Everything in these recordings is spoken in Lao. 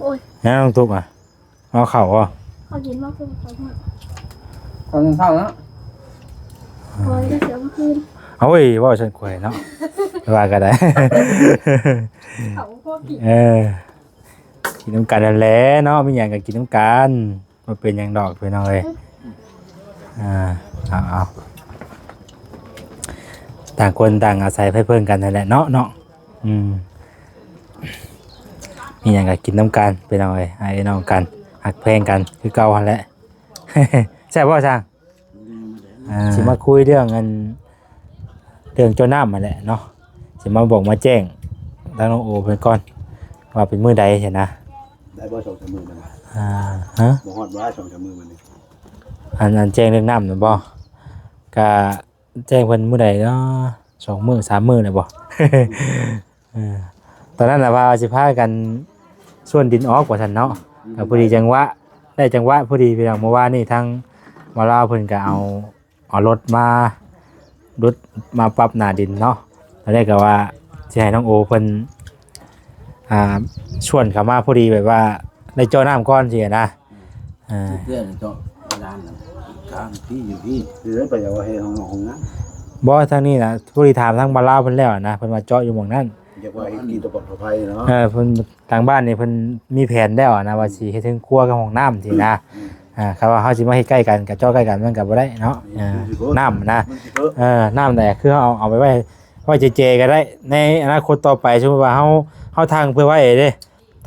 ໂອ້ຍ ຍັງຕ້ອງທຸກອ່ະ ເອົາເຂົ້າບໍ່? ເຂົ້າກິນບໍ່? ຄືເຂົ້າມື້ ເຂົ້າກິນເຊົ້າເນາະ ໂອ້ຍ ໄດ້ເສຍເມື່ອຄືນ ໂອ້ຍ ເວົ້າຊັ້ນຂ້ອຍເນາະ ວ່າກໍໄດ້ ເຂົ້າບໍ່ພໍກິນ ເອີ ກິນນຳກັນນັ້ນແຫຼະເນາະ ມີຫຍັງກໍກິນນຳກັນ. ບໍ່ເປັນຫຍັງດອກພີ່ນ້ອງເອີຍ ອ່າ ເອົາໆ ຕ່າງຄົນຕ່າງອາໄສໄພເພິ່ງກັນຫັ້ນແຫຼະເນາະ ເນາະ ອືມ ມີຫຍັງກໍກິນນຳກັນພີ່ນ້ອງເອີຍ ອ້າຍນ້ອງກັນ ຮັກແພງກັນຄືເກົ່າຫັ້ນແຫຼະ ແຊບບໍ່ຊ່າງ? ອ່າ ຊິມາຄຸຍເລື່ອງອັນ ເລື່ອງເຈາະນ້ຳຫັ້ນແຫຼະເນາະ ຊິມາບອກມາແຈ້ງທາງນ້ອງໂອເພິ່ນກ່ອນ ວ່າເປັນມື້ໃດຊີ້ນະ ໄດ້ບໍ່ ສອງສາມມື້ມັນ ອ່າ ຮະ ບໍ່ຮອດບໍ່ ສອງສາມມື້ມັນນີ້ ອັນ ອັນແຈ້ງເລື່ອງນ້ຳນັ້ນບໍ່ ກະແຈ້ງເພິ່ນມື້ໃດເນາະ ສອງມື້ສາມມື້ແລ້ວບໍ່ ເອີ ຕອນນັ້ນນະວ່າຊິພາກັນສ່ວນດິນອອກວ່າຊັ້ນເນາະ ອືມ ກໍພໍດີຈັງຫວະ ໄດ້ຈັງຫວະພໍດີພີ່ນ້ອງ ເມື່ອວານນີ້ທາງບ່າວລາວເພິ່ນກໍເອົາ ເອົາລົດມາ ລົດມາປັບໜ້າດິນເນາະ ຕອນແລກກໍວ່າຊິໃຫ້ນ້ອງໂອເພິ່ນ ອ່າ ຊວນເຂົ້າມາພໍດີ ແບບວ່າໄດ້ເຈາະນ້ຳກ່ອນຊີ້ນະ ອ່າ ເພື່ອນເຈາະບາດານຂ້າງທີ່ຢູ່ທີ່ ຄືໄປເອົາເຮັດຫ້ອງນ້ຳຫ້ອງນ້ຳ ບໍ່ ທາງນີ້ນະ ຜູ້ທີ່ຖາມທາງບ່າວລາວເພິ່ນແລ້ວນະ ເພິ່ນວ່າເຈາະຢູ່ໝ່ອງນັ້ນ ຢາກວ່າເຮັດກິນຕະປອດປະໄພເນາະ ເອີ ເພິ່ນ ທາງບ້ານນີ້ເພິ່ນມີແຜນແລ້ວນະ ວ່າຊິເຮັດເທິງຄົວກັບຫ້ອງນ້ຳຊີ້ນະ ອືມ ອ່າ ຄັນວ່າເຮົາຊິມາເຮັດໃກ້ກັນ ກະເຈາະໃກ້ກັນມັນກະບໍ່ໄດ້ເນາະ ມັນຊິເພິ່ນ ເອີ ນ້ຳນະ ມັນຊິເພິ່ນ ເອີ ນ້ຳແຫຼະ ຄືເຮົາເອົາ ເອົາໄປໄວ້ ໄວ້ແຈໆກໍໄດ້ ໃນອະນາຄົດຕໍ່ໄປ ສົມມຸດວ່າເຮົາ ເຮົາທັງເພື່ອໄວ້ເດ້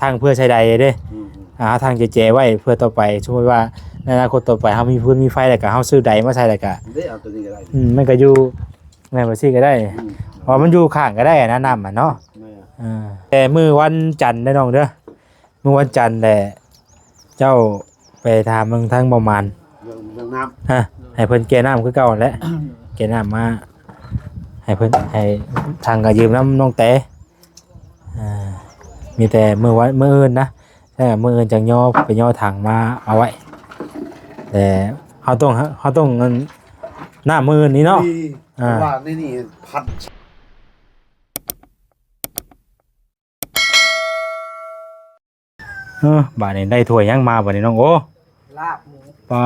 ທັງເພື່ອໃຊ້ໄດ້ເດ້ ອືມໆ ອ່າ ເຮົາທັງແຈໆໄວ້ເພື່ອຕໍ່ໄປ ສົມມຸດວ່າໃນອະນາຄົດຕໍ່ໄປເຮົາມີຟືນມີໄຟແລ້ວກໍ ເຮົາຊື້ໄດມາໃສ່ແລ້ວກໍ ເດ້ ເອົາໂຕນີ້ກໍໄດ້ ອືມ ມັນກໍຢູ່ ແມ່ນ ແບບຊີ້ກໍໄດ້ ອືມ ເພາະວ່າມັນຢູ່ຂ້າງກໍໄດ້ນະ ນ້ຳມັນເນາະ ແມ່ນ ເອີ ແຕ່ມື້ວັນຈັນເດີນ້ອງເດີ ມື້ວັນຈັນແຫຼະ ເຈົ້າໄປຖາມເບິ່ງທາງບ່າວໝານ ເລື່ອງ ເລື່ອງນ້ຳ ຮະ ໃຫ້ເພິ່ນແກ່ນ້ຳຄືເກົ່າຫັ້ນແຫຼະ ແກ່ນ້ຳມາ ໃຫ້ເພິ່ນ ໃຫ້ທາງກໍຢືມນຳນ້ອງແຕ ອ່າ ມີແຕ່ມື້ວັນ ມື້ອື່ນນະ ແຕ່ມື້ອື່ນຈັ່ງຍໍ ໄປຍໍຖັງມາເອົາໄວ້ ແຕ່ເຮົາຕ້ອງ ເຮົາຕ້ອງ ອັນ ນ້ຳມື້ອື່ນນີ້ເນາະ ນີ້ ອ່າ ເພາະວ່າໃນນີ້ພັດ ເອີ ບາດນີ້ໄດ້ຖ້ວຍຫຍັງມາບາດນີ້ນ້ອງໂອ? ລາບໝູ ປາ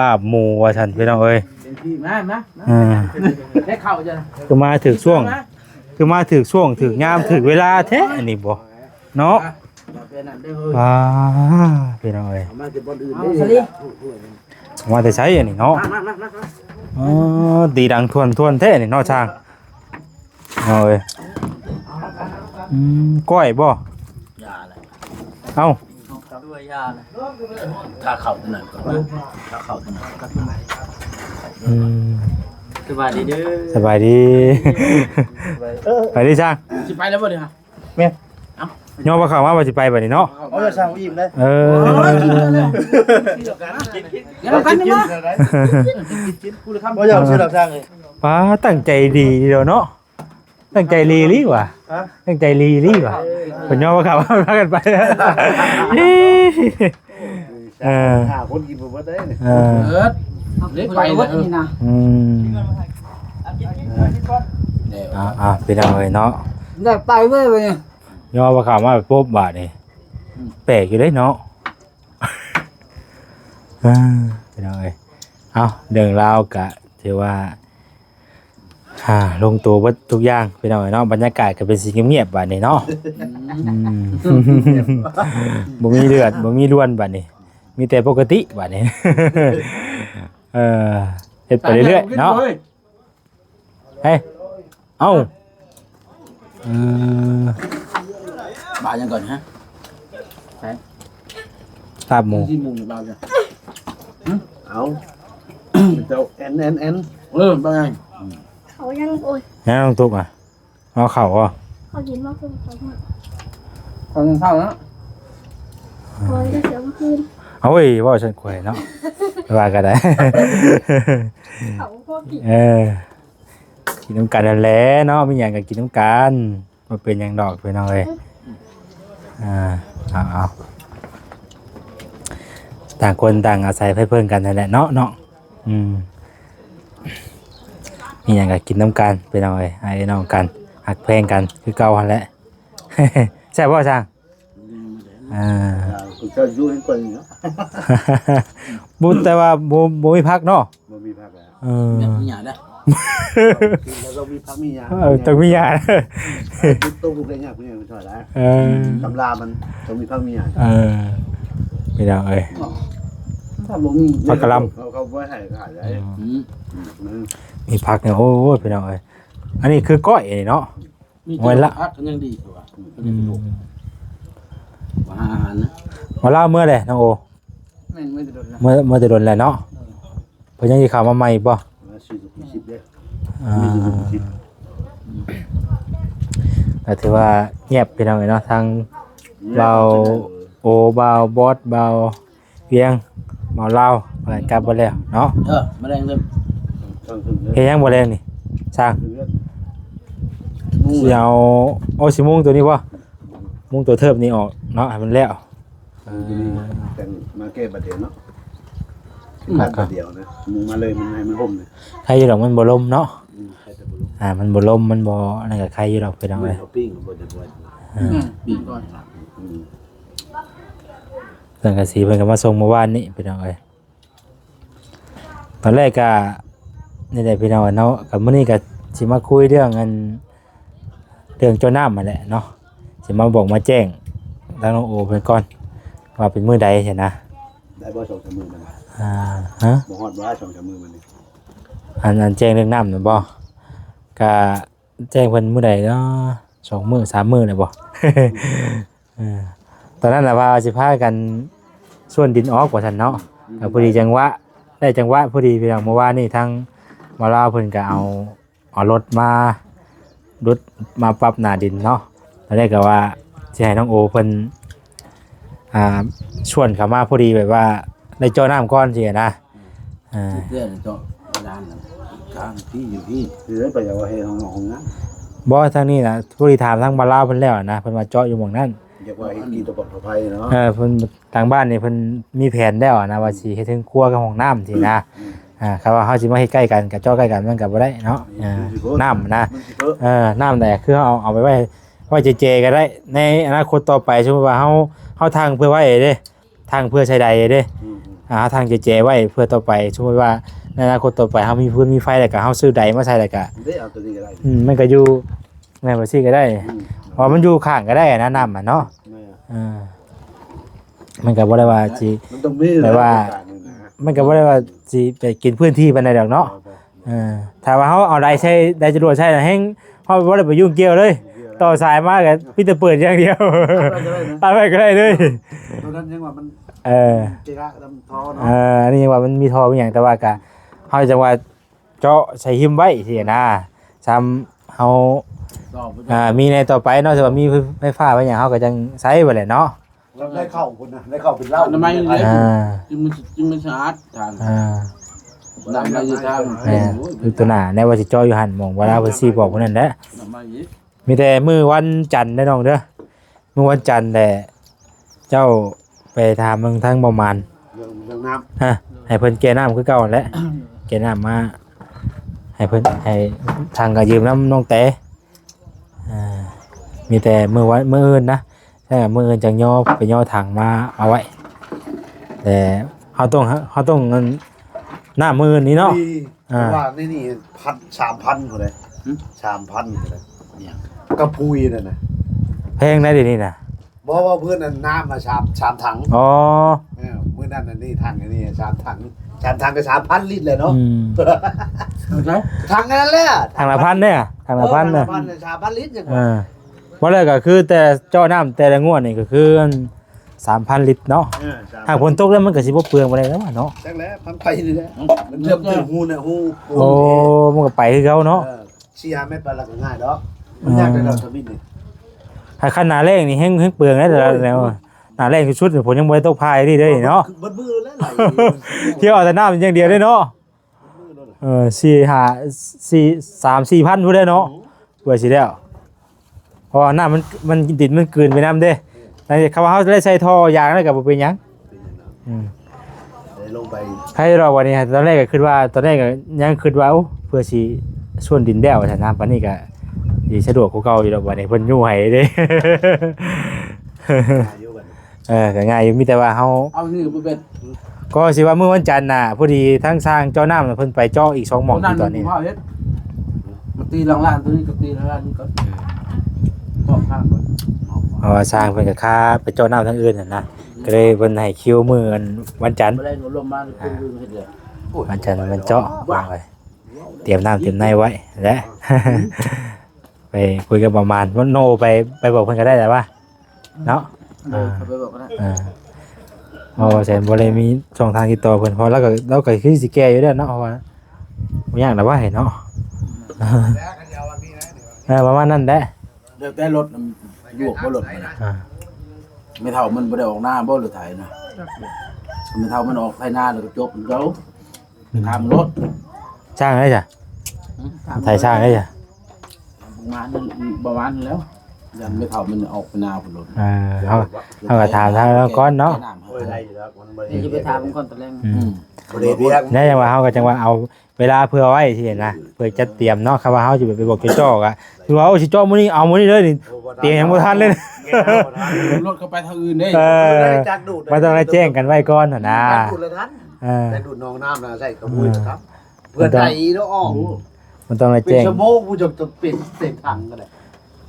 ລາບໝູວ່າຊັ້ນພີ່ນ້ອງເອີຍ ເປັນທີ່ ມາ ມາ ມາ ເອີ ໄດ້ເຂົ້າຈ້ະ ຄືມາຖືກຊ່ວງ ມາ ຄືມາຖືກຊ່ວງ ຖືກຍາມ ຖືກເວລາແທ້ອັນນີ້ບໍ່ເນາະ ມາເປັນອັນເດີ ປາ ພີ່ນ້ອງເອີຍ ເອົາມາແຕ່ບ່ອນອື່ນເດ້ ເອົາມາແຕ່ໃສອັນນີ້ເນາະ ມາ ມາ ມາ ມາ ອໍ ຕີດັງທວນໆແທ້ນີ້ເນາະຊ່າງ ເອົາເອີຍ ອືມ ກ້ອຍບໍ່? ຢ່າແຫຼະ ເອົ້າ ຕົວຢ່າແຫຼະ ຖ້າເຂົ້າຕົວນັ້ນກໍ ຖ້າເຂົ້າຕົວນັ້ນກໍ ອືມ ສະບາຍດີເດີ ສະບາຍດີ ເອີ ໄປດີຊ່າງ ຊິໄປແລ້ວບໍ່ນີ້ຮະ? ແມ່ນ ເອົ້າ ຍ້ອນວ່າເຂົ້າມາວ່າຊິໄປບັດນີ້ເນາະ ເອົາແລ້ວຊ່າງອີ່ມເດ້ ເອີ ດຽວກັນນະ ບໍ່ຢາກຊື້ດອກຊ່າງເອີຍ ປາ ຕັ້ງໃຈດີເດີເນາະ ຕັ້ງໃຈລີລີຫວາ ຮະ ຕັ້ງໃຈລີລີຫວາ ເອີ ເພິ່ນຍອມວ່າເຂົາພາກັນໄປ ເອີ ຫ້າຄົນກິນບໍ່ເບິດເດ້ນີ້ ເອີ ເອີ ໄດ້ໄປແລ້ວນີ້ນະ ອືມ ເອີ ອ່າໆ ພີ່ນ້ອງເອີຍເນາະ ໄດ້ໄປເວີຍບັດນີ້ ຍອມວ່າເຂົາມາພົບບາດນີ້ ອືມ ແປກຢູ່ເດ້ເນາະ ອ່າ ພີ່ນ້ອງເອີຍ ເອົ້າ ເລື່ອງລາວກະຖືວ່າ ອ່າ ລົງຕົວເບິດທຸກຢ່າງພີ່ນ້ອງເອີຍເນາະ ບັນຍາກາດກໍເປັນສີງຽບໆບາດນີ້ເນາະ ອືມ ອືມ ບໍ່ມີເດືອດ ບໍ່ມີລວນບາດນີ້ ມີແຕ່ປົກກະຕິບາດນີ້ ເອີ ເຮັດໄປເລື້ອຍໆເນາະ ເຮີ້ຍ ເອົ້າ ເອີ ບາດຫຍັງກ່ອນຮະ? ລາບໝູ ຊິໝູບາດຫຍັງ? ເອົ້າ ເຈົ້າແອນ ແອນ ແອນ ເອີ ບາດຫຍັງ? ເຂົາຍັງ ໂອ້ຍ ຍັງຕ້ອງທຸກອ່ະ ເອົາເຂົ້າບໍ່? ເຂົາກິນບໍ່? ຄືເຂົາ ເຂົາກິນເຂົ້າເນາະ ເຂົາໄດ້ເສຍເມື່ອຄືນ ໂອ້ຍ ເວົ້າຊັ້ນຂ້ອຍເນາະ ວ່າກໍໄດ້ ເຂົາບໍ່ພໍກິນ ເອີ ກິນນຳກັນນັ້ນແຫຼະເນາະ ມີຫຍັງກໍກິນນຳກັນ ບໍ່ເປັນຫຍັງດອກພີ່ນ້ອງເອີຍ ອ່າ ເອົາໆ ຕ່າງຄົນຕ່າງອາໄສໄພເພິ່ງກັນຫັ້ນແຫຼະເນາະ ເນາະ ອືມ ມີຫຍັງກໍກິນນຳກັນພີ່ນ້ອງເອີຍ ອ້າຍນ້ອງກັນ ຮັກແພງກັນຄືເກົ່າຫັ້ນແຫຼະ ແຊບບໍ່ຊ່າງ? ອ່າ ເຈົ້າຢູ່ໃຫ້ກ່ອນເນາະ ບໍ່ ແຕ່ວ່າບໍ່ ບໍ່ມີຜັກເນາະ ບໍ່ມີຜັກແລ້ວ ເອີ ແມ່ນມີຫຍັງເດ້ ກິນແລ້ວຕ້ອງມີຜັກມີຫຍ້າ ເອີ ຕ້ອງມີຫຍ້າ ກິນຕົ້ມໄດ້ຍາກ ຜູ້ໃຫຍ່ຜູ້ຊ່ອຍຫຼາຍ ເອີ ຕຳລາມັນຕ້ອງມີຜັກມີຫຍ້າ ເອີ ພີ່ນ້ອງເອີຍ ຖ້າບໍ່ມີ ຜັກກະຫຼ່ຳ ເຂົາ ເຂົາບໍ່ໃຫ້ຂາຍໄດ້ ອືມ ອືມ ອືມ ມີຜັກນີ້ ໂອ້ຍ ພີ່ນ້ອງເອີຍ ອັນນີ້ຄືກ້ອຍນີ້ເນາະ ມີ ໂອ້ຍ ແຕ່ ລະ ຜັກກໍຍັງດີກວ່າ ອືມ ມາຫາອາຫານນະ ມາລາວເມື່ອໃດນ້ອງໂອ ແມ່ນ ເມື່ອແຕ່ດົນແລ້ວ ເມື່ອ ເມື່ອແຕ່ດົນແລ້ວເນາະ ເອີ ເພິ່ນຍັງຊິເຂົ້າມາໃໝ່ອີກບໍ່ ມາສີ່ສິບເດ້ ອ່າ ມີສີ່ສິບ ກໍຖືວ່າງຽບພີ່ນ້ອງເອີຍເນາະ ທັງ ງຽບ ບ່າວໂອ ບ່າວບອດ ບ່າວວຽງ ບ່າວລາວ ເພິ່ນກັບໝົດແລ້ວເນາະ ເອີ ມາແລງເລີ່ມ ເຮັດຫຍັງບໍ່ແລງນີ້ຊ່າງ ຊິເອົາ ໂອ້ ຊິມຸງຕົວນີ້ບໍ່ ມຸງຕົວເທີບນີ້ອອກເນາະ ໃຫ້ມັນແລ້ວ ເອີ ແຕ່ງມາແກ້ບາດດຽວເນາະ ອືມ ບາດດຽວນະ ມຸງມາເລີຍ ມັນໃຫ້ມັນຮົ່ມເລີຍ ໃຄຢູ່ດອກ ມັນບໍ່ລົມເນາະ ອືມ ໃຄແຕ່ບໍ່ລົມ ອ່າ ມັນບໍ່ລົມ ມັນບໍ່ ອັນນັ້ນກໍໃຄຢູ່ດອກ ພີ່ນ້ອງເອີຍ ເອົາປີ້ງກໍບໍ່ໄດ້ ອືມ ອືມ ປີ້ງກ່ອນ ອືມ ສັງກະສີເພິ່ນກໍມາສົ່ງມື້ວານນີ້ ພີ່ນ້ອງເອີຍ ຕອນແລກກະນີ້ແຫຼະພີ່ນ້ອງເນາະ ກະມື້ນີ້ກະຊິມາຄຸຍເລື່ອງອັນ ເລື່ອງເຈາະນ້ຳຫັ້ນແຫຼະເນາະ ຊິມາບອກມາແຈ້ງທາງນ້ອງໂອເພິ່ນກ່ອນ ວ່າເປັນມື້ໃດຊັ້ນນະ ໄດ້ບໍ່ ສອງສາມມື້ມານີ້ ອ່າ ຮະ ບໍ່ຮອດວ່າ ສອງສາມມື້ມານີ້ ອັນ ອັນແຈ້ງເລື່ອງນ້ຳນັ້ນບໍ່ ກະແຈ້ງເພິ່ນມື້ໃດເນາະ ສອງມື້ສາມມື້ແລ້ວບໍ່? ເອີ ຕອນນັ້ນລະວ່າຊິພາກັນສ່ວນດິນອອກວ່າຊັ້ນເນາະ ອືມ ກໍພໍດີຈັງຫວະ ໄດ້ຈັງຫວະພໍດີພີ່ນ້ອງ ເມື່ອວານນີ້ທາງໝໍລາວເພິ່ນກໍເອົາ ເອົາລົດມາ ລົດມາປັບໜ້າດິນເນາະ ຕອນແລກກໍວ່າຊິໃຫ້ນ້ອງໂອເພິ່ນ ອ່າ ຊວນເຂົ້າມາພໍດີ ແບບວ່າໄດ້ເຈາະນ້ຳກ່ອນຊີ້ນະ ອ່າ ເພື່ອນເຈາະບາດານ ກາງທີ່ຢູ່ທີ່ ເອີ ໄປເອົາເຮັດຫ້ອງນ້ຳຫ້ອງນ້ຳ ບໍ່ ທາງນີ້ນະ ຜູ້ທີ່ຖາມທາງບ່າວລາວເພິ່ນແລ້ວນະ ເພິ່ນວ່າເຈາະຢູ່ໝ່ອງນັ້ນ ຢາກວ່າເຮັດກິນຕະປອກຕະໄພເນາະ ເອີ ເພິ່ນ ທາງບ້ານນີ້ເພິ່ນມີແຜນແລ້ວນະ ວ່າຊິເຮັດເຮືອນຄົວກັບຫ້ອງນ້ຳຊີ້ນະ ອືມ ອ່າ ຄັນວ່າເຮົາຊິມາເຮັດໃກ້ກັນ ກະເຈາະໃກ້ກັນມັນກະບໍ່ໄດ້ເນາະ ອືມ ເອີ ມັນຊິເພີ້ ນ້ຳນະ ມັນຊິເພີ້ ເອີ ນ້ຳໃດຄືເຮົາເອົາ ເອົາໄປໄວ້ ໄວ້ແຈໆກໍໄດ້ ໃນອະນາຄົດຕໍ່ໄປ ສົມມຸດວ່າເຮົາ ເຮົາຖັງເພື່ອໄວ້ເດ້ ຖັງເພື່ອໃສ່ໄດເດ້ ອືມໆ ອ່າ ເຮົາຖັງແຈໆໄວ້ເພື່ອຕໍ່ໄປ ສົມມຸດວ່າໃນອະນາຄົດຕໍ່ໄປເຮົາມີຟືນມີໄຟແລ້ວກະ ເຮົາຊື້ໄດມາໃສ່ແລ້ວກະ ເດ້ ເອົາຕົວນີ້ກໍໄດ້ ອືມ ມັນກໍຢູ່ ແມ່ນ ແບບຊີ້ກໍໄດ້ ອືມ ເພາະວ່າມັນຢູ່ຂ້າງກໍໄດ້ນະ ນ້ຳຫັ້ນເນາະ ແມ່ນ ເອີ ມັນກໍບໍ່ໄດ້ວ່າຊິ ມັນຕ້ອງມີ ແບບວ່າ ແລ້ວ ມັນກໍບໍ່ໄດ້ວ່າຊິໄປກິນພື້ນທີ່ປານໃດດອກເນາະ ເອີ ຖ້າວ່າເຮົາເອົາໄດໃສ່ ໄດຈະຫຼວດໃສ່ນະ ແຮ່ງເຮົາບໍ່ໄດ້ໄປຫຍຸ້ງກ່ຽວເລີຍ ບໍ່ກ່ຽວ ຕໍ່ສາຍມາກໍມີແຕ່ເປີດຢ່າງດຽວ ຕັດໄວ້ກໍໄດ້ເລີຍ ຕົວນັ້ນຍັງວ່າມັນ ເອີ ເກະກະນຳທໍ່ເນາະ ເອີ ອັນນີ້ຍັງວ່າມັນມີທໍ່ມີຫຍັງ ແຕ່ວ່າກໍເຮົາຈັ່ງວ່າເຈາະໃສ່ຫິມໄວ້ຊີ້ນະ ຊ້ຳເຮົາ ຕໍ່ໄປ ອ່າ ມີໃນຕໍ່ໄປເນາະ ຖ້າວ່າມີໄຟຟ້າໄປຫຍັງ ເຮົາກໍຈັ່ງໃຊ້ໄປແຫຼະເນາະ ໄດ້ເຂົ້າພຸ້ນນະ ໄດ້ເຂົ້າເປັນເຫຼົ້າ ອະນາໄມເດ້ ອ່າ ຈຶ່ງມັນ ຈຶ່ງມັນສະອາດທາງ ອ່າ ນ້ຳໄຫຼຢູ່ທາງ ແມ່ນ ໂອ້ຍ ຢູ່ຕົວໜ້າແນວວ່າຊິເຈາະຢູ່ຫັ້ນ ໝ່ອງວ່າລາວເພິ່ນຊີ້ບອກຜູ້ນັ້ນແຫຼະ ນ້ຳໄຫຼອີກ ມີແຕ່ມື້ວັນຈັນເດີ້ນ້ອງເດີ້ ມື້ວັນຈັນແຫຼະ ເຈົ້າໄປຖາມເບິ່ງທາງບໍ່ໝານ ເລື່ອງ ເລື່ອງນ້ຳ ຮະ ໃຫ້ເພິ່ນແກ່ນ້ຳຄືເກົ່າຫັ້ນແຫຼະ ແກ່ນ້ຳມາ ໃຫ້ເພິ່ນ ໃຫ້ທາງກໍຢືມນຳນ້ອງແຕ ອ່າ ມີແຕ່ມື້ວັນ ມື້ອື່ນນະ ໃຊ່ ມື້ອື່ນຈັ່ງຍໍ ໄປຍໍຖັງມາເອົາໄວ້ ແຕ່ເຮົາຕ້ອງ ເຮົາຕ້ອງ ອັນ ນ້ຳມື້ອື່ນນີ້ເນາະ ອ່າ ວ່າໃນນີ້ພັນ ສາມພັນພຸ້ນເດ້ ຫຶ ສາມພັນພຸ້ນເດ້ ຫຍັງ ກະປຸຍນັ້ນນະ ແພງໃດ໋ດຽວນີ້ນະ ບໍ່ ວ່າເພິ່ນອັນນ້ຳມາສາມ ສາມຖັງ ອໍ ເອີ ມື້ນັ້ນອັນນີ້ຖັງອັນນີ້ສາມຖັງ ສາມຖັງກໍສາມພັນລິດແຫຼະເນາະ ອືມ ຖັງອັນນັ້ນແຫຼະ ຖັງລະພັນເດ້ ຖັງລະພັນນະ ເອີ ພັນ ສາມພັນລິດຫຍັງ ເອີ ວ່າແລ້ວກໍຄືແຕ່ເຈາະນ້ຳແຕ່ລະງວດນີ້ກໍຄືສາມພັນລິດເນາະ ເອີ ສາມພັນ ຫາກຝົນຕົກແລ້ວມັນກໍຊິບໍ່ເປືອງປານໃດແລ້ວເນາະ ຈັກແຫຼະ ພັງໄປນີ້ແຫຼະ ມັນເລີ່ມຕື່ມຮູນະ ຮູ ໂອ້ ມັນກໍໄປຄືເກົ່າເນາະ ເອີ ສີ່ຫ້າແມັດໄປແລ້ວກໍງ່າຍດອກ ມັນຍາກແຕ່ດອກທຳອິດນີ້ ຖ້າຄັນໜ້າແລ້ງນີ້ແຮງ ແຮງເປືອງເດ້ ໂອ້ຍ ແລ້ວ ໜ້າແລ້ງສຸດໆ ຝົນຍັງບໍ່ໄດ້ຕົກພາຍນີ້ເດ້ເນາະ ເບິດມື້ແລ້ວ ທ່ຽວເອົາແຕ່ນ້ຳຢ່າງດຽວເດ້ເນາະ ເອີ ສີ່ ຫ້າ ສີ່ ສາມ ສີ່ພັນພຸ້ນເດ້ເນາະ ເພື່ອຊິແລ້ວ ເພາະວ່ານ້ຳມັນ ມັນ ດິນມັນກືນໄປນຳເດ້ ແຕ່ຄັນວ່າເຮົາໄດ້ໃສ່ທໍ່ຢາງແລ້ວກໍບໍ່ເປັນຫຍັງ ອືມ ໄດ້ລົງໄປ ໃຜດອກ ວັນນີ້ ຕອນແລກກໍຄິດວ່າ ຕອນແລກກໍຍັງຄິດວ່າ ໂອ້ ເພື່ອຊິສ່ວນດິນແລ້ວວ່າຊັ້ນນະ ບັດນີ້ກໍຊິສະດວກກວ່າເກົ່າຢູ່ດອກ ບັດນີ້ເພິ່ນຍູ້ໃຫ້ເດ້ ຢູ່ບັດນີ້ ເອີ ກໍງ່າຍຢູ່ ມີແຕ່ວ່າເຮົາ ເອົານີ້ກໍບໍ່ເປັນ ກໍຊິວ່າມື້ວັນຈັນນະ ພໍດີທາງຊ່າງເຈາະນ້ຳນະ ເພິ່ນໄປເຈາະອີກສອງໝ່ອງ ຕົວນັ້ນ ທີ່ຕອນນີ້ ມັນເຮັດ ມັນຕີຫຼັງລ້ານ ຕົວນີ້ກໍຕີຫຼັງລ້ານນີ້ກໍ ອືມ ເຈາະຂ້າງກ່ອນ ເພາະວ່າຊ່າງເພິ່ນກໍຄາໄປເຈາະນ້ຳທາງອື່ນຫັ້ນນະ ກໍເລີຍເພິ່ນໃຫ້ຄິວມື້ວັນຈັນ ບໍ່ໄດ້ລົມມາ ອ່າ ເພິ່ນເຮັດເດ້ ວັນຈັນມັນເຈາະ ວາງໄວ້ ຕຽມນ້ຳຕຽມໃນໄວ້ແຫຼະ ໄປຄຸຍກັບປະມານ ໂນ ໄປ ໄປບອກເພິ່ນກໍໄດ້ແຫຼະວ່າ ເນາະ ເອີ ອ່າ ເຂົາໄປບອກກໍໄດ້ ເອີ ເພາະວ່າແສນບໍ່ໄດ້ມີຊ່ອງທາງຕິດຕໍ່ເພິ່ນ ເພາະລາວກໍ ລາວກໍຄືຊິແກ່ຢູ່ແລ້ວເນາະ ເພາະວ່າບໍ່ຍາກດອກວ່າເນາະ ເອີ ປະມານນັ້ນແຫຼະ ແລ້ວແຕ່ລົດ ລວກບໍ່ລົດ ອ່າ ແມ່ເຖົ້າມັນບໍ່ໄດ້ອອກນາບໍ່ ຫຼືໄຖນະ ແມ່ເຖົ້າມັນອອກໄຖນາແລ້ວກໍຈົບ ເຂົາ ໄປຖາມລົດ ຊ່າງໃດຊະ ຫືມ ໄຖຊ່າງໃດຊະ ປະມານນັ້ນ ປະມານນັ້ນແຫຼ້ວ ຢ້ານແມ່ເຖົ້າມັນອອກໄປນາພຸ້ນໂລດ ເອີ ເຮົາ ເຮົາກໍຖາມທາງລາວກ່ອນເນາະ ໂອ້ຍ ໄດ້ຢູ່ແລ້ວ ມັນບໍ່ໄດ້ ນີ້ຊິໄປຖາມມັນກ່ອນຕອນແລງ ອືມ ອືມ ບໍ່ໄດ້ວຽກ ແລ້ວຈັ່ງວ່າເຮົາກໍຈັ່ງວ່າເອົາເວລາເພື່ອໄວ້ຊີ້ນະ ເພື່ອຈັດຕຽມເນາະ ຄັນວ່າເຮົາຊິໄປບອກເຈາະກໍ ຄືວ່າ ໂອ້ ຊິເຈາະມື້ນີ້ ເອົາມື້ນີ້ເລີຍນີ້ ໂອ້ ບໍ່ທັນ ຕຽມຍັງບໍ່ທັນເລີຍ ແກ່ເຮົາບໍ່ທັນ ລົດກໍໄປທາງອື່ນເດ້ ເອີ ມັນຕ້ອງໄດ້ແຈ້ງກັນໄວ້ກ່ອນຫັ້ນນະ ເອີ ໄປດູດໜອງນ້ຳນະ ໃສ່ກະບຸຍ ເອີ ຄັບ ເພື່ອໄດ້ເນາະ ອອກ ມັນຕ້ອງໄດ້ແຈ້ງ ເປັນຊົ່ວໂມງ ຜູ້ຈະເປັນເຕັມຖັງກໍໄດ້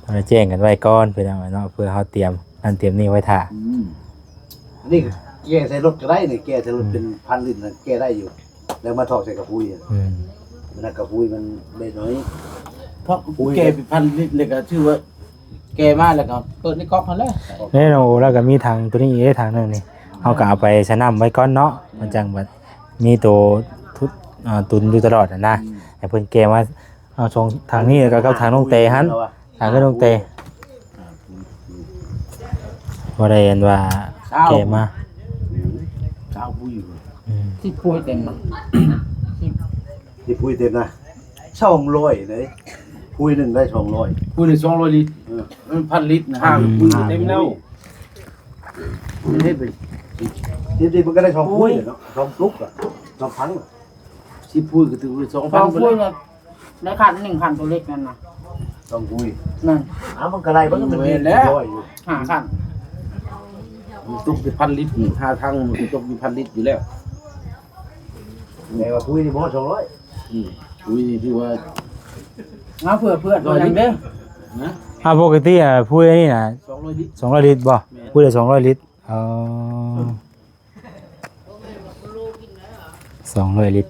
ຕ້ອງໄດ້ແຈ້ງກັນໄວ້ກ່ອນພີ່ນ້ອງເນາະ ເພື່ອເຮົາຕຽມນັ້ນຕຽມນີ້ໄວ້ຖ້າ ອືມ ອັນນີ້ແກ່ໃສ່ລົດກໍໄດ້ນີ້ ແກ່ໃສ່ລົດ ອືມ ເປັນພັນລິດນະ ແກ່ໄດ້ຢູ່ ແລ້ວມາຖອກໃສ່ກະປຸຍ ອືມ ມັນກະປຸຍມັນໄດ້ໜ້ອຍ ເພາະແກ່ເປັນພັນລິດແລ້ວກໍຖືວ່າ ແກ່ມາແລ້ວກໍເປີດໃນກອກຫັ້ນແຫຼະ ນີ້ນ້ອງໂອ ລາວກໍມີຖັງຕົວນີ້ອີກເດ້ ຖັງໜຶ່ງນີ້ ເຮົາກໍເອົາໄປໃສ່ນ້ຳໄວ້ກ່ອນເນາະ ອືມ ມັນຈັ່ງແບບ ມີໂຕທຸ ອ່າ ຕຸນຢູ່ຕະຫຼອດຫັ້ນນະ ອືມ ໃຫ້ເພິ່ນແກ່ມາເອົາສອງຖັງນີ້ ແລ້ວກໍກັບຖັງນ້ອງແຕຫັ້ນ ຖັງຂອງນ້ອງແຕ ບໍ່ໄດ້ອັນວ່າແກ່ມາ ຊາວຜູ້ຢູ່ ອືມ ສິບຖ້ວຍເຕັມ ສິບຖ້ວຍເຕັມນະ ສອງຮ້ອຍເດ້ ຖ້ວຍໜຶ່ງໄດ້ສອງຮ້ອຍ ຖ້ວຍໜຶ່ງສອງຮ້ອຍລິດ ເອີ ມັນພັນລິດນະ ຫ້າຖ້ວຍເຕັມແລ້ວ ເຮັດໄປ ເຮັດໄປ ມັນກໍໄດ້ສອງຖ້ວຍເນາະ ສອງຕຸກອະ ສອງຖັງ ສິບຖ້ວຍກໍຖືວ່າສອງພັນ ສອງຖ້ວຍ ໄດ້ຄັນໜຶ່ງຄັນ ຕົວເລັກນັ້ນນະ ສອງຖ້ວຍ ນັ້ນ ອ້າວ ມັນກໍໄດ້ ມັນກໍມີ ແມ່ນແລ້ວ ຮ້ອຍຢູ່ ຫ້າຄັນ ມັນຕົກຢູ່ພັນລິດນີ້ ຫ້າຖັງມັນຕົກຢູ່ພັນລິດຢູ່ແລ້ວ ແຕ່ວ່າຖ້ວຍນີ້ບໍ່ຮອດສອງຮ້ອຍ ອືມ ຖ້ວຍນີ້ຖືວ່າ ເອົາເພື່ອເພື່ອນ ຮ້ອຍລິດ ເດ້ ນະ ອ່າ ປົກກະຕິ ອ່າ ຖ້ວຍນີ້ນະ ສອງຮ້ອຍລິດ ສອງຮ້ອຍລິດບໍ່? ແມ່ນ ຖ້ວຍລະສອງຮ້ອຍລິດ ອໍ ສອງຮ້ອຍລິດ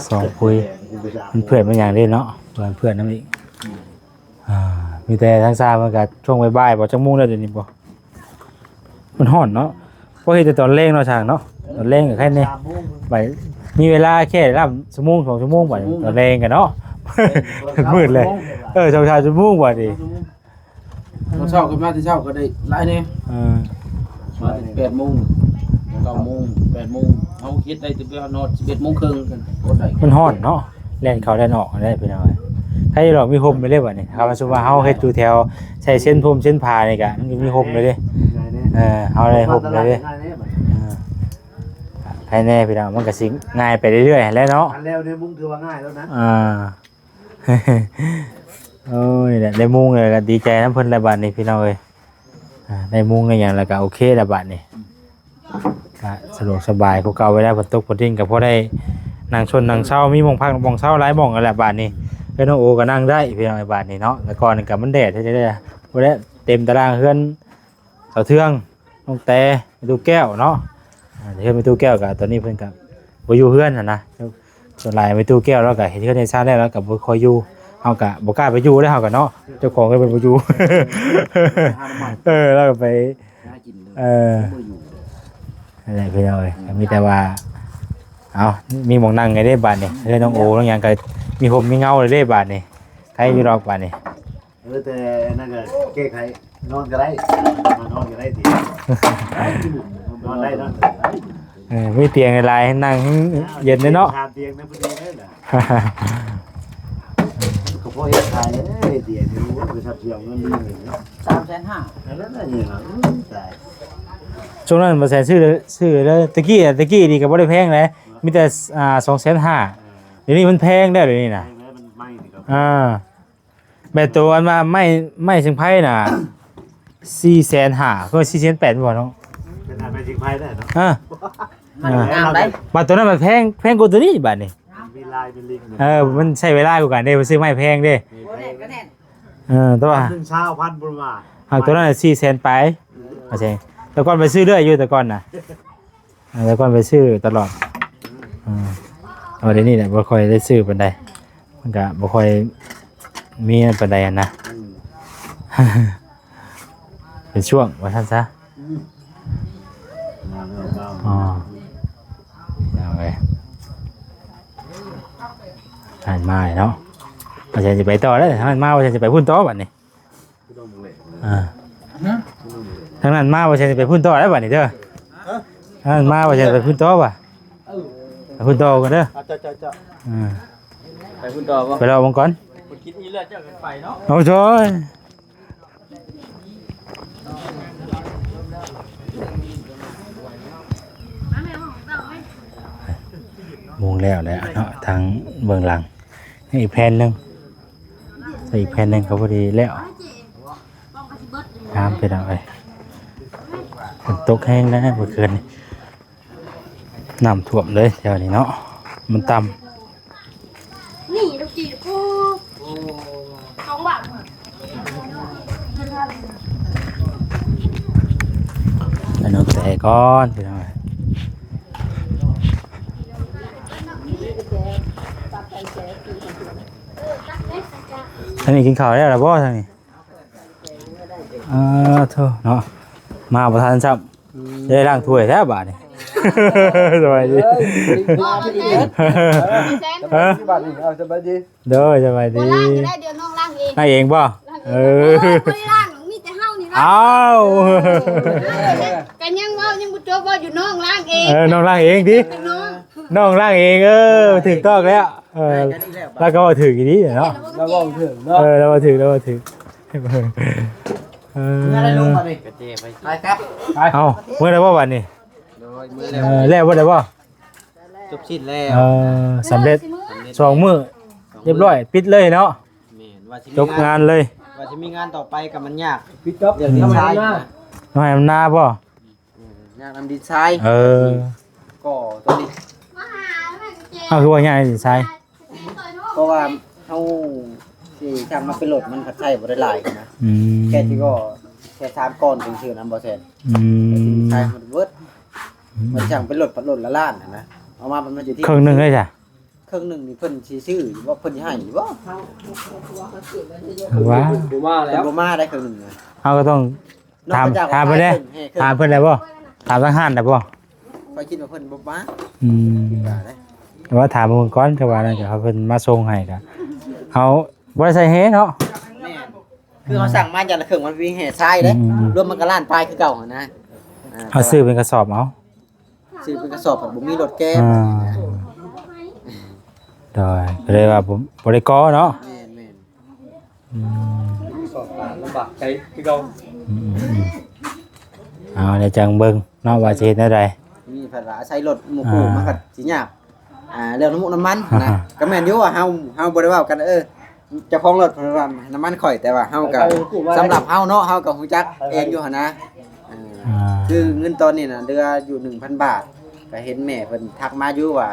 ສອງຖ້ວຍ ມັນເພື່ອນມັນຫຍັງເດ້ເນາະ ເພື່ອນ ເພື່ອນນຳອີກ ອ່າ ມີແຕ່ທາງຊາເພິ່ນກໍຊ່ວງບ່າຍໆ ບໍ່ ຈັກໂມງແລ້ວດຽວນີ້ບໍ່? ມັນຮ້ອນເນາະ ພໍເຮັດແຕ່ຕອນແລງເນາະ ຊ່າງເນາະ ຕອນແລງກໍໄຄແດ່ ບາດມີເວລາແຄ່ລຳຊົ່ວໂມງ ສອງຊົ່ວໂມງ ບາດຕອນແລງກໍເນາະ ມືດເລີຍ ເອີ ສອງສາມຊົ່ວໂມງບາດນີ້ ຕອນເຊົ້າກໍມາແຕ່ເຊົ້າກໍໄດ້ຫຼາຍແດ່ ເອີ ມາແຕ່ແປດໂມງ ເກົ້າໂມງ ແປດໂມງ ເຮົາເຮັດໄດ້ແຕ່ໄປນອນສິບເອັດໂມງເຄິ່ງ ມັນຮ້ອນເນາະ ແລ່ນເຂົ້າແລ່ນອອກຫັ້ນແຫຼະພີ່ນ້ອງເອີຍ ໃຜດອກມີຮົ່ມໄປເລີຍບາດນີ້ ຄັນສົມມຸດວ່າເຮົາເຮັດຢູ່ແຖວ ໃສ່ເສັ້ນພົມເສັ້ນຜານີ້ກະ ມັນມີຮົ່ມເລີຍເດ້ ເອີ ເຮົາໄດ້ຮົ່ມເລີຍເດ້ ເອີ ໃຜແດ່ພີ່ນ້ອງ ມັນກະຊິງ່າຍໄປເລື້ອຍໆຫັ້ນແຫຼະເນາະ ຄັນແລ້ວໄດ້ມຸງຖືວ່າງ່າຍແລ້ວນະ ອ່າ ໂອ້ຍ ໄດ້ມຸງແລ້ວກະດີໃຈນຳເພິ່ນແຫຼະບາດນີ້ພີ່ນ້ອງເອີຍ ອ່າ ໄດ້ມຸງໄດ້ຫຍັງແລ້ວກະໂອເຄແລ້ວບາດນີ້ ກະສະດວກສະບາຍກວ່າເກົ່າເວລາຝົນຕົກຝົນລິນ ກະພໍໄດ້ນັ່ງຊົນນັ່ງເຊົາ ມີໝ່ອງພັກໝ່ອງເຊົາຫຼາຍໝ່ອງຫັ້ນແຫຼະບາດນີ້ ເອີ ນ້ອງໂອກໍນັ່ງໄດ້ພີ່ນ້ອງເອີຍ ບາດນີ້ເນາະ ແຕ່ກ່ອນນີ້ກະມັນແດດເຮັດຈັ່ງໃດ ບໍ່ໄດ້ເຕັມຕາລາງເຮືອນ ສາວເທືອງ ນ້ອງແຕ ແມ່ຕູ້ແກ້ວເນາະ ອ່າ ເຮືອນແມ່ຕູ້ແກ້ວກະຕອນນີ້ເພິ່ນກະບໍ່ຢູ່ເຮືອນຫັ້ນນະ ສ່ວນຫຼາຍແມ່ຕູ້ແກ້ວລາວກະເຮັດເຮືອນເຮັດຊານແລ້ວ ລາວກະບໍ່ຄ່ອຍຢູ່ ເຮົາກະບໍ່ກ້າໄປຢູ່ເດ້ ເຮົາກະເນາະ ເຈົ້າຂອງເຮືອນເພິ່ນບໍ່ຢູ່ ເອີ ລາວກະໄປ ຫາກິນເລີຍ ເອີ ບໍ່ຢູ່ ນັ້ນແຫຼະພີ່ນ້ອງເອີຍ ມີແຕ່ວ່າ ເອົາ ມີໝ່ອງນັ່ງໃຫ້ເດ້ບາດນີ້ ເຮືອນນ້ອງໂອນ້ອງຫຍັງກະມີຮົ່ມມີເງົາເລີຍເດ້ບາດນີ້ ໄຄຢູ່ດອກບາດນີ້ ເອີ ແຕ່ນັ້ນກະແກ້ໄຂ ນອນກໍໄດ້ ມານອນກໍໄດ້ຕິ ນອນໄດ້ເນາະ ເອີ ມີຕຽງຫຼາຍໆ ນັ່ງເຢັນເດ້ເນາະ ສາມຕຽງນະ ພໍດີເລີຍນະ ກໍພໍເຮັດຂາຍເດ້ ຕຽງນີ້ ໂອ້ຍ ໄປສັບສຽວເງິນດີເລີຍເນາະ ສາມແສນຫ້າ ອັນນັ້ນນະ ນີ້ລະ ໂອ້ຍ ຕາຍ ຊ່ວງນັ້ນບໍ່ແສນຊື້ ຊື້ເລີຍ ຕະກີ້ ຕະກີ້ນີ້ກໍບໍ່ໄດ້ແພງເດ້ ມີແຕ່ ອ່າ ສອງແສນຫ້າ ດຽວນີ້ມັນແພງແລ້ວ ດຽວນີ້ນະ ແພງແລ້ວ ມັນໃໝ່ນີ້ກໍ ອ່າ ແມ່ນໂຕອັນວ່າໄມ້ ໄມ້ເຊິ່ງໄພນະ ສີ່ແສນຫ້າ ຄືວ່າສີ່ແສນແປດບໍ່ເນາະ? ເປັນອັນໄມ້ເຊິ່ງໄພໄດ້ເນາະ. ເອີ ມັນງາມໄດ໋. ບາດໂຕນັ້ນມັນແພງ ແພງກວ່າໂຕນີ້ບາດນີ້. ມີລາຍມີລິງ. ເອີ ມັນໃຊ້ເວລາກວ່າກັນເດ້ ໄປຊື້ໄມ້ແພງເດ້. ມີແພງ. ເອີ ແຕ່ວ່າ ໜຶ່ງຊາວພັນພຸ້ນວ່າ ຫາກໂຕນັ້ນສີ່ແສນປາຍ ວ່າຊັ້ນ. ແຕ່ກ່ອນໄປຊື້ເລື້ອຍຢູ່ ແຕ່ກ່ອນນະ. ອ່າ ແຕ່ກ່ອນໄປຊື້ຕະຫຼອດ. ອ່າ ເອົາ ດຽວນີ້ແຫຼະບໍ່ຄ່ອຍໄດ້ຊື້ປານໃດ ມັນກະບໍ່ຄ່ອຍມີອັນປານໃດຫັ້ນນະ. ອືມ ເປັນຊ່ວງວ່າຊັ້ນຊະ. ອືມ ອໍ ເອົາເວີຍ ທ່ານມາເນາະ ວ່າຊັ້ນຊິໄປຕໍ່ເດີ້ ທ່ານມາ ວ່າຊັ້ນຊິໄປພຸ້ນຕໍ່ບັດນີ້. ອ່າ ທາງນັ້ນມາວ່າຊິໄປພຸ້ນຕໍ່ແລ້ວບັດນີ້ເດີ. ທາງນັ້ນມາວ່າຊິໄປພຸ້ນຕໍ່ວ່າ ໄປພຸ້ນຕໍ່ກັນເດີ. ອ່າ ເຈົ້າ ເຈົ້າ ເຈົ້າ ອ່າ ໄປພຸ້ນຕໍ່ບໍ່? ໄປລອເບິ່ງກ່ອນ. ຄິດອີເລືອດເຈົ້າກັນໄປເນາະ. ໂອ້ໂຫຍ ມຸງແລ້ວແຫຼະເນາະ ທາງເບື້ອງຫຼັງ. ນີ້ອີກແຜ່ນໜຶ່ງ ໃສ່ອີກແຜ່ນໜຶ່ງກໍພໍດີແລ້ວ. ງາມ ພີ່ນ້ອງເອີຍ ຝົນຕົກແຮງນະເມື່ອຄືນນີ້ ນ້ຳຖ້ວມເລີຍແຖວນີ້ເນາະ ມັນຕ່ຳ. ນີ້ລູກຈີນ ໂອ້ ສອງບາດ. ໃຫ້ນ້ອງແຕະກ່ອນ ພີ່ນ້ອງເອີຍ. ທາງນີ້ກິນເຂົ້າແລ້ວລະບໍ່ທາງນີ້? ອ່າ ໂທ້ເນາະ ມາບໍ່ທັນຊ້ຳ. ອືມ ຈະໄດ້ລ້າງຖ້ວຍແທ້ບາດນີ້. ສະບາຍດີ. ເອີຍ ເອີຍ ສະບາຍດີ. ເອົາ ສະບາຍດີ. ໂດຍ ສະບາຍດີ. ບໍ່ລ້າງກໍໄດ້ ດຽວນ້ອງລ້າງເອງ. ລ້າງເອງບໍ່? ເອີ ເອີ ບໍ່ໄດ້ລ້າງ ມີແຕ່ເຮົານີ້ລ້າງ. ອ້າວ ກໍຍັງເວົ້າຍັງບໍ່ຈົບ ເວົ້າຢູ່ນ້ອງລ້າງເອງ. ເອີ ນ້ອງລ້າງເອງຕິ? ນ້ອງ ນ້ອງລ້າງເອງ. ເອີ ຖືກຕ້ອງແລ້ວ. ເອີ ລາວກໍເວົ້າຖືກອີ່ຫຼີເນາະ. ລາວເວົ້າຖືກເນາະ. ເອີ ລາວເວົ້າຖືກ ລາວເວົ້າຖືກ. ເອີ ເມື່ອໃດລົງບັດນີ້? ໄປ ໄປຄັບ ໄປ. ເອົ້າ ເມື່ອໃດບໍ່ບັດນີ້? ໂດຍ ເມື່ອແລ້ວ. ເອີ ແລ້ວບໍ່ໄດ້ບໍ່? ຈົບສິ້ນແລ້ວ. ເອີ ສຳເລັດ ສອງມື້ ສອງມື້ ລຽບຮ້ອຍ ປິດເລີຍເນາະ. ແມ່ນ ວ່າຊິມີ ຈົບງານເລີຍ. ວ່າຊິມີງານຕໍ່ໄປກໍມັນຍາກ ປິດຈອບ ເລື່ອງດິນຊາຍ. ນ້ອຍອຳນາບໍ່? ອືມ ຍາກນຳດິນຊາຍ. ເອີ ກໍຕົວນີ້ ເອົ້າ ຄືວ່າຍາກດິນຊາຍ? ເພາະວ່າເຮົາຊິສ້າງມາເປັນລົດ ມັນພັດໃຊ້ບໍ່ໄດ້ຫຼາຍນະ. ອືມ ແຄ່ທີ່ກໍແຄ່ສາມກ້ອນຊື່ໆນະ ບໍ່ແຊນ. ອືມ ໃຊ້ມັນເບິດ. ອືມ ມັນຊ່າງເປັນລົດ ພັດລົດລະລ້ານຫັ້ນນະ ເອົາມາມັນຢູ່ທີ່ເຄິ່ງໜຶ່ງເລີຍຈ້ະ. ເຄິ່ງໜຶ່ງນີ້ເພິ່ນຊິຊື້ຢູ່ບໍ່? ເພິ່ນຊິໃຫ້ຢູ່ບໍ່? ວ່າ ບໍ່ມາແລ້ວ ເພິ່ນບໍ່ມາໄດ້ເຄິ່ງໜຶ່ງນະ. ເຮົາກໍຕ້ອງ ຖາມ ຖາມເພິ່ນແດ່ ຖາມເພິ່ນໄດ້ບໍ່? ຖາມທາງຮ້ານໄດ້ບໍ່? ຂ້ອຍຄິດວ່າເພິ່ນບໍ່ມາ. ອືມ ແຕ່ວ່າຖາມເພິ່ນກ່ອນ ຄືວ່ານັ້ນກໍເພິ່ນມາສົ່ງໃຫ້ກໍ ເຮົາບໍ່ໄດ້ໃສ່ແຮ່ເນາະ. ແມ່ນ ຄືເຮົາສັ່ງມາຢ່າງລະເຄິ່ງ ມັນມີແຮ່ຊາຍເດ້. ອືມ ລວມມັນກໍລ້ານປາຍຄືເກົ່າຫັ້ນນະ. ເຮົາຊື້ເປັນກະສອບເອົາ ຊື້ເປັນກະສອບ ບໍ່ມີລົດແກ່. ອ່າ ໂດຍ ກໍເລີຍວ່າບໍ່ ບໍ່ໄດ້ກໍ່ເນາະ. ແມ່ນໆ. ອືມ ສອບການລຳບາກໃຈຄືເກົ່າ. ອືມໆໆ ເອົາ ດຽວຈັ່ງເບິ່ງເນາະ ວ່າຊິເຮັດແນວໃດ. ມີພັດວ່າອາໄສລົດໝູ່ຄູ່ ອ່າ ມັນກໍຊິຍາກ. ອ່າ ເລື່ອງນ້ຳມັນນະ ກໍແມ່ນຢູ່ວ່າເຮົາ ເຮົາບໍ່ໄດ້ເວົ້າກັນ ເອີ ເຈົ້າຂອງລົດເພິ່ນວ່ານ້ຳມັນຂ້ອຍ ແຕ່ວ່າເຮົາກໍ ສຳລັບເຮົາເນາະ ເຮົາກໍຮູ້ຈັກເອງຢູ່ຫັ້ນນະ. ເອີ ອ່າ ຄືເງິນຕອນນີ້ນະ ເຫຼືອຢູ່ໜຶ່ງພັນບາດ ກໍເຫັນແມ່ເພິ່ນທັກມາຢູ່ວ່າ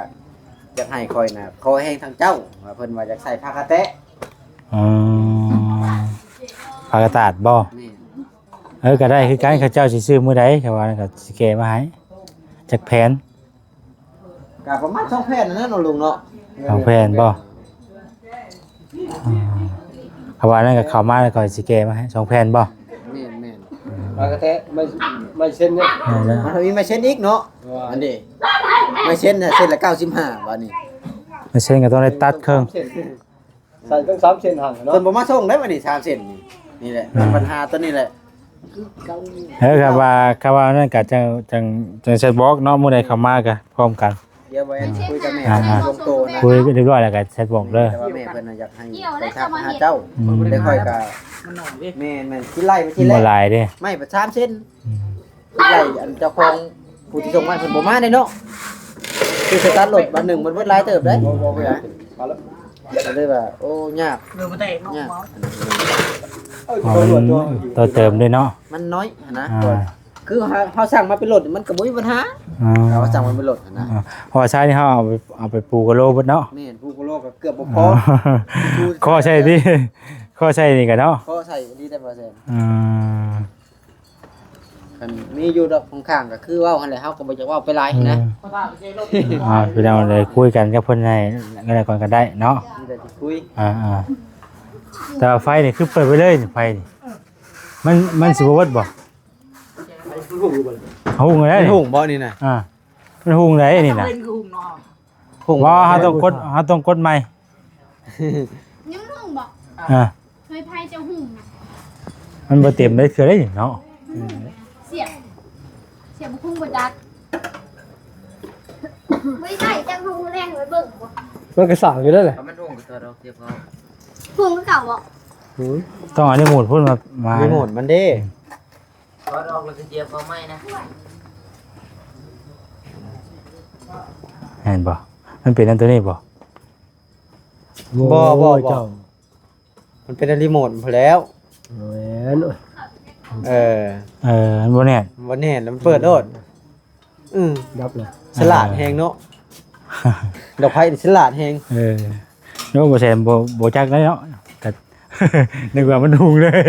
ຢາກໃຫ້ຂ້ອຍນະ ຂໍແຮງທາງເຈົ້າ ວ່າເພິ່ນວ່າຢາກໃສ່ຜ້າກະແຕະ. ອໍ ຜ້າກະຕາດບໍ່? ແມ່ນ. ເອີ ກໍໄດ້ຄືກັນ ເຂົາເຈົ້າຊິຊື້ມື້ໃດ ເຂົາວ່ານັ້ນ ກໍຊິແກ້ມາໃຫ້ ຈັກແຜ່ນ? ກໍປະມານສອງແຜ່ນນັ້ນແຫຼະເນາະລຸງເນາະ. ສອງແຜ່ນບໍ່? ອໍ ເຂົາວ່ານັ້ນ ກໍເຂົ້າມາແລ້ວ ຂ້ອຍຊິແກ້ມາໃຫ້ ສອງແຜ່ນບໍ່? ແມ່ນໆ. ອືມ ມາກະແທະ ໄມ້ ໄມ້ເຊັນເດ້. ແມ່ນແລ້ວ ມັນມີໄມ້ເຊັນອີກເນາະ. ອັນນີ້ ໄມ້ເຊັນນະ ເຊັນລະເກົ້າສິບຫ້າ ບາດນີ້ ໄມ້ເຊັນກໍຕ້ອງໄດ້ຕັດເຄິ່ງ. ໃສ່ຕັ້ງສາມເສັ້ນຫັ້ນເນາະ. ເພິ່ນບໍ່ມາສົ່ງໄດ້ບັດນີ້ ສາມເສັ້ນນີ້ ນີ້ແຫຼະ ອ່າ ບັນຫາຕົວນີ້ແຫຼະ. ເອີ ຄັນວ່າ ຄັນວ່ານັ້ນກະຈັ່ງ ຈັ່ງ ຈັ່ງແຊັດບອກເນາະ ມື້ໃດເຂົ້າມາກະພ້ອມກັນ. ດຽວບໍ່ແອນຄຸຍກັບແມ່ ອ່າ ລົງໂຕນະ ຄຸຍຮຽບຮ້ອຍແລ້ວກະແຊັດບອກເດີ. ແຕ່ວ່າແມ່ເພິ່ນນະຢາກໃຫ້ຂ້ອຍທັກມາຫາເຈົ້າ. ອືມ ແຕ່ຂ້ອຍກະ ແມ່ນໆ ຊິໄລ່ໄປທີແລກ ບໍ່ຫຼາຍເດ້ ໄມ້ປະມານສາມເສັ້ນ. ອືມ ໄລ່ອັນເຈົ້າຂອງຜູ້ທີ່ສົ່ງມາເພິ່ນບໍ່ມາເດ້ເນາະ. ຄືສະຕາດລົດບາດໜຶ່ງມັນເບິດຫຼາຍເຕີບເດ້. ບໍ່ ບໍ່ ບໍ່ ບໍ່ ເອົາລະ. ກໍເລີຍວ່າ ໂອ້ ຍາກ ເອີ ບໍ່ໄດ້ເນາະ ຍາກ ເວົ້າ ອໍ ມັນຕໍ່ເຕີມເດ້ເນາະ ມັນນ້ອຍຫັ້ນນະ ອ່າ ຄືເຮົາ ເຮົາສັ່ງມາເປັນໂຫຼດ ມັນກໍບໍ່ມີບັນຫາ ອໍ ເຮົາສັ່ງມາເປັນໂຫຼດຫັ້ນນະ ອໍ ເພາະວ່າຊາຍນີ້ເຮົາເອົາໄປ ເອົາໄປປູກະໂລເບິດເນາະ ແມ່ນ ປູກະໂລກໍເກືອບບໍ່ພໍ ອໍ ເຄາະໃສ່ຕິ ເຄາະໃສ່ນີ້ກໍເນາະ ເຄາະໃສ່ອີ່ຫຼີໄດ໋ ບໍ່ແຊນ ອ່າ ຄັນມີຢູ່ດອກຂ້າງໆ ກໍຄືເວົ້າຫັ້ນແຫຼະ ເຮົາກໍບໍ່ຢາກເວົ້າໄປຫຼາຍນະ ອືມ ອ່າ ພີ່ນ້ອງໄດ້ຄຸຍກັນກັບເພິ່ນໃຫ້ ກໍໄດ້ກ່ອນກໍໄດ້ເນາະ ມີແຕ່ທີ່ຄຸຍ ອ່າໆ ແຕ່ວ່າໄຟນີ້ຄືເປີດໄວ້ເລີຍນີ້ ໄຟນີ້ ມັນ ມັນຊິບໍ່ເບິດບໍ່? ຮຸ່ງຢູ່ບໍ່? ຮຸ່ງແລ້ວ ມັນຮຸ່ງບໍ່ນີ້ນະ? ອ່າ ມັນຮຸ່ງໄດ໋ນີ້ນະ ເປັນຄືຮຸ່ງເນາະ ບໍ່ ເຮົາຕ້ອງກົດ ເຮົາຕ້ອງກົດໃໝ່ ຍັງຮຸ່ງບໍ່? ອ່າ ເຄີຍໄພຈະຮຸ່ງນະ ມັນບໍ່ເຕັມໄດ້ເທື່ອໃດເນາະ ເສຍ ເສຍບໍ່ຄຸ່ງບໍ່ຈັກ ບໍ່ໄດ້ຈັກຮຸ່ງແລງໄວ້ເບິ່ງບໍ່ ມັນກໍສ້າງຢູ່ນັ້ນແຫຼະ ມັນຮຸ່ງກໍຕົວດອກເຈັບເອົາ ຮຸ່ງຄືເກົ່າບໍ່? ຫື ຕ້ອງເອົາຣີໂມດພຸ້ນມາ ມາ ຣີໂມດມັນເດ້ ອືມ ຖອດອອກແລ້ວກໍສຽບເຂົ້າໃໝ່ນະ ແມ່ນບໍ່? ມັນເປັນອັນຕົວນີ້ບໍ່? ບໍ່ ບໍ່ ໂອ້ຍ ບໍ່ ເຈົ້າ ມັນເປັນອັນຣີໂມດພຸ້ນແລ້ວ ແມ່ນ ເອີ ເອີ ມັນບໍ່ແໜ້ນ ບໍ່ແໜ້ນ ມັນເປີດໂລດ ອື ດັບເລີຍ ສະຫຼາດແຮງເນາະ ດອກໄຟນີ້ສະຫຼາດແຮງ ເອີ ໂອ້ ບໍ່ແຊນ ບໍ່ ບໍ່ຈັກໄດ້ເນາະ ກໍນຶກວ່າມັນຮຸ່ງເລີຍ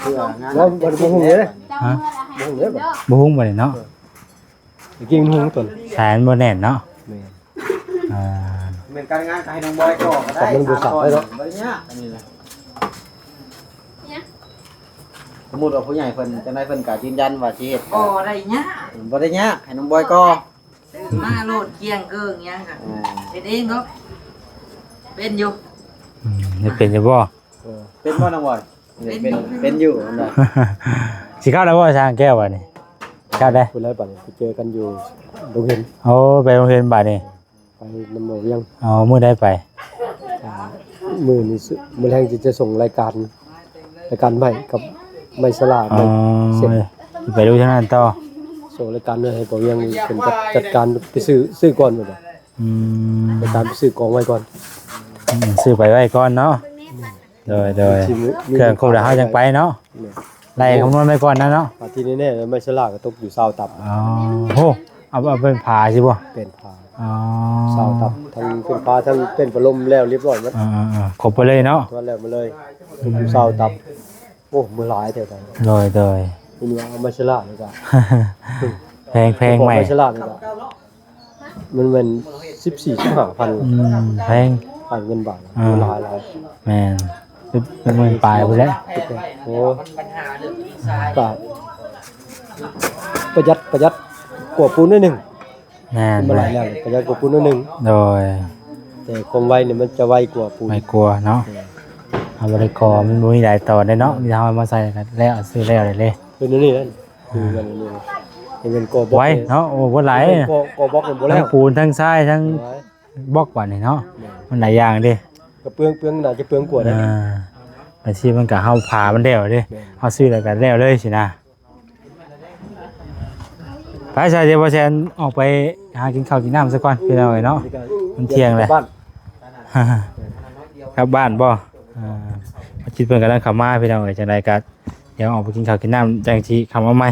ເພື່ອງານ ບໍ່ ບໍ່ ບໍ່ຮຸ່ງເລີຍ ຮະ ບໍ່ຮຸ່ງເລີຍ ບໍ່ຮຸ່ງບັດນີ້ເນາະ ເອີ ກິນຮຸ່ງຕົນ ສາຍມັນບໍ່ແໜ້ນເນາະ ແມ່ນ ອ່າ ແມ່ນການງານກໍໃຫ້ນ້ອງບອຍກໍ ກໍໄດ້ ມັນບໍ່ສັບໄດ້ເນາະ ບໍ່ໄດ້ຍາກອັນນີ້ນະ ສົມມຸດວ່າຜູ້ໃຫຍ່ເພິ່ນຈັ່ງໃດເພິ່ນກໍຢືນຢັນວ່າຊິເຮັດ ບໍ່ໄດ້ຍາກ ບໍ່ໄດ້ຍາກ ໃຫ້ນ້ອງບອຍກໍ ຊື້ມາໂລດ ກຽງເກີງຫຍັງກໍ ອ່າ ເຮັດເອງເນາະ ເປັນຢູ່ ອືມ ເຮັດເປັນຢູ່ບໍ່? ເອີ ເປັນບໍ່ນ້ອງບອຍ? ເປັນ ເປັນຢູ່ ເປັນຢູ່ ຊິເຂົ້າແລ້ວບໍ່ ຊ່າງແກ້ວບັດນີ້? ເຂົ້າໄດ້ ພຸ້ນແຫຼະ ບັດນີ້ໄປເຈີກັນຢູ່ໂຮງຮຽນ ໂອ້ ໄປໂຮງຮຽນບັດນີ້ ໄປນຳໝໍວຽງ ອໍ ມື້ໃດໄປ? ອ່າ ມື້ນີ້ ມື້ແລງຊິຈະສົ່ງລາຍການ ລາຍການໄມ້ກັບໄມ້ສະຫຼາ ອໍ ໄມ້ເສັດ ໄປດູທາງນັ້ນຕໍ່ ສົ່ງລາຍການໃຫ້ໝໍວຽງເພິ່ນຈັດ ຈັດການໄປຊື້ ຊື້ກ່ອນ ແມ່ນບໍ່? ອືມ ລາຍການໄປຊື້ກອງໄວ້ກ່ອນ ອືມ ຊື້ໄປໄວ້ກ່ອນເນາະ ໂດຍ ໂດຍ ຊິມີ ເຄື່ອງຄົບແລ້ວເຮົາຈັ່ງໄປເນາະ ແມ່ນ ໄລ່ຄຳນວນໄວ້ກ່ອນນະເນາະ ທີ່ແນ່ໆ ໄມ້ສະຫຼາກໍຕົກຢູ່ຊາວຕັບ ອໍ ໂຫ ເອົາ ເອົາເປັນຝາຊິບໍ່? ເປັນຝາ ອໍ ຊາວຕັບ ທັງເປັນຝາ ທັງເປັນພັດລົມແລ້ວລຽບຮ້ອຍໝົດ ອ່າໆໆ ຄົບໄປເລີຍເນາະ ຄົບແລ້ວມາເລີຍ ຊາວຕັບ ໂອ້ ມື້ຫຼາຍແທ້ໆ ໂດຍ ໂດຍ ເຫັນວ່າເອົາໄມ້ສະຫຼານີ້ກໍ ແພງ ແພງໄມ້ ໄມ້ສະຫຼານີ້ກໍ ມັນແມ່ນສິບສີ່ ສິບຫ້າພັນ ອືມ ແພງ ຂາຍເງິນບາດ ອ່າ ຫຼາຍໆ ແມ່ນ ເປັນ ເປັນໝື່ນປາຍພຸ້ນແຫຼະ ໂອ້ ກໍປະຢັດ ປະຢັດກວ່າປູນໜ້ອຍໜຶ່ງ ແມ່ນ ມັນຫຼາຍແນວ ປະຢັດກວ່າປູນໜ້ອຍໜຶ່ງ ໂດຍ ແຕ່ຄວາມໄວນີ້ມັນຈະໄວກວ່າປູນ ໄວກວ່າເນາະ ເອີ ເຮົາບໍ່ໄດ້ກໍ່ ມັນບໍ່ມີຫຼາຍຕອນເດ້ເນາະ ມີແຕ່ເຮົາມາໃສ່ກໍແລ້ວ ຊື້ແລ້ວໄດ້ເລີຍ ເປັນແນວນີ້ແຫຼະ ຄືກັນນີ້ ເປັນກໍ່ບລັອກ ໄວເນາະ ໂອ້ ບໍ່ຫຼາຍ ເປັນກໍ່ ກໍ່ບລັອກນີ້ບໍ່ແລ້ວ ທັງປູນ ທັງຊາຍ ທັງບລັອກ ບາດນີ້ເນາະ ແມ່ນ ມັນຫຼາຍຢ່າງເດ້ ກະເປືອງ ເປືອງ ໜ້າຈະເປືອງກວ່າເດ້ ອ່າ ບາງທີມັນກະ ເຮົາຜ່າມັນແລ້ວເດ້ ແມ່ນ ເຮົາຊື້ແລ້ວກະແລ້ວເລີຍຊີ້ນະ ໄປຊະ ດຽວບໍ່ແຊນອອກໄປຫາກິນເຂົ້າກິນນ້ຳຊະກ່ອນ ພີ່ນ້ອງເອີຍເນາະ ມັນທ່ຽງແລ້ວ ກັບບ້ານ ກັບບ້ານບໍ່? ອ່າ ມາຄິດເພິ່ນກຳລັງເຂົ້າມາ ພີ່ນ້ອງເອີຍ ຈັ່ງໃດກໍ ດຽວອອກໄປກິນເຂົ້າກິນນ້ຳ ຈັ່ງຊິເຂົ້າມາໃໝ່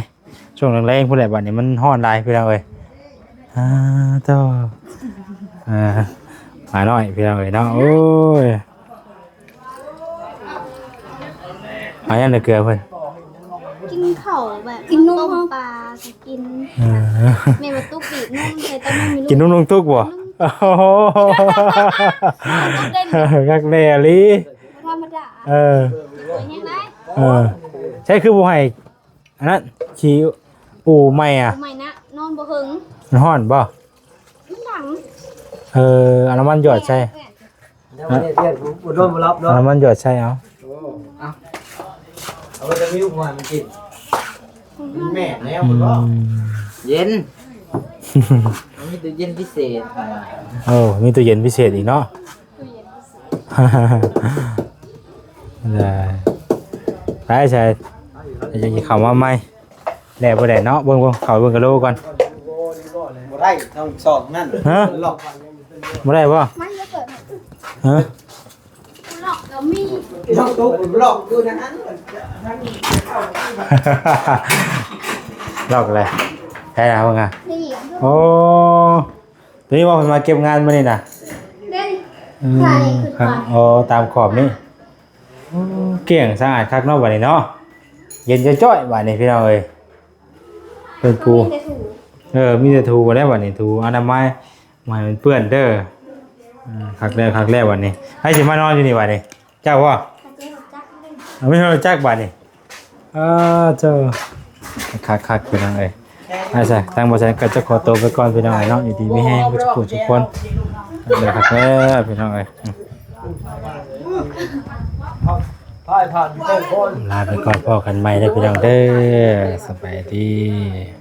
ຊ່ວງແລງໆພຸ້ນແຫຼະ ບັດນີ້ມັນຮ້ອນຫຼາຍ ພີ່ນ້ອງເອີຍ ອ່າ ໂທ້ ອ່າ ໝານ້ອຍ ພີ່ນ້ອງເອີຍເນາະ ໂອ້ຍ ຫາຍັງໄດ້ເກືອເພິ່ນ ກິນເຂົ້າແບບ ກິນນົມ ຕົ້ມປາກໍກິນ ເອີ ແມ່ນວ່າຕຸກບີບນົມໃສ່ເຕົ້ານົມໃຫ້ລູກ ກິນນົມນ້ອງຕຸກບໍ່? ໂອ້ໂຫ ຕຸກເດັ່ນ ຄັກແນ່ອີ່ຫຼີ ບໍ່ທຳມະດາ ເອີ ຕົວໃຫຍ່ຫຼາຍ ເອີ ໃຊ້ຄືບໍ່ໃຫ້ ອັນນັ້ນ ຂີ້ອູ່ໃໝ່ອະ ໃໝ່ນະ ນອນບໍ່ເຫິງ ມັນຮ້ອນບໍ່? ມັນດັງ ເອີ ເອົານ້ຳມັນຫຍອດໃສ່ ເອີ ເອົານ້ຳມັນຫຍອດໃສ່ເອົາ ເອົາ ເອົາໄວ້ແຕ່ມີລູກນ້ອຍມັນກິນ ມັນແມ່ນແລ້ວ ອືມ ເຢັນ ມີຕູ້ເຢັນພິເສດ ໂອ້ ມີຕູ້ເຢັນພິເສດອີກເນາະ ຕູ້ເຢັນພິເສດ ໄດ້ ໄປໃສ ດຽວຊິເຂົ້າມາໃໝ່ ແລ້ວບໍ່ໄດ້ເນາະ ເບິ່ງ ເບິ່ງ ເຂົ້າເບິ່ງກະໂລກ່ອນ ບໍ່ໄ ໄອ້ທາງຊ່ອງນັ້ນ ຮະ? ລັອກ ບໍ່ໄດ້ບໍ່? ມັນຈະເປີດ ຮະ? ລັອກກໍມີ ຕ້ອງຕົກລັອກຢູ່ໃນນັ້ນ ລັອກແຫຼະ ໃຊ່ລະເບິ່ງອະ ນີ້ ໂອ້ ຕົວນີ້ວ່າເພິ່ນມາເກັບງານມື້ນີ້ນະ ເດ້ ອືມ ໃສ່ຂຶ້ນ ຄັບ ໄປ ໂອ້ ຕາມຂອບນີ້ ໂອ້ ກ້ຽງສະອາດຄັກເນາະ ບາດນີ້ເນາະ ເຢັນຈ້ອຍໆ ບາດນີ້ພີ່ນ້ອງເອີຍ ເພິ່ນປູ ມີແຕ່ຖູ ເອີ ມີແຕ່ຖູແລ້ວບາດນີ້ ຖູອະນາໄມ ບໍ່ໃຫ້ມັນເປື້ອນເດີ ອາ ຄັກແລ້ວ ຄັກແລ້ວບາດນີ້ ໃຜຊິມານອນຢູ່ນີ້ບາດນີ້ ເຈົ້າບໍ່? ເຂົາເຈົ້າຮູ້ຈັກເລີຍ ເອົາ ມີຮູ້ຈັກບາດນີ້ ເອີ ເຈົ້າ ຄັກໆ ພີ່ນ້ອງເອີຍ ອາ ຊະ ທາງບໍ່ແຊນກໍຈະຂໍຕົວໄປກ່ອນ ພີ່ນ້ອງເອີຍເນາະ ຢູ່ດີມີແຮງເບິດທຸກຄົນ ເດີ ຄັກແລ້ວ ພີ່ນ້ອງເອີຍ ພາຍຜ່ານທຸກຄົນ ລາໄປກ່ອນ ພໍ້ກັນໃໝ່ເດີ ພີ່ນ້ອງເດີ ສະບາຍດີ.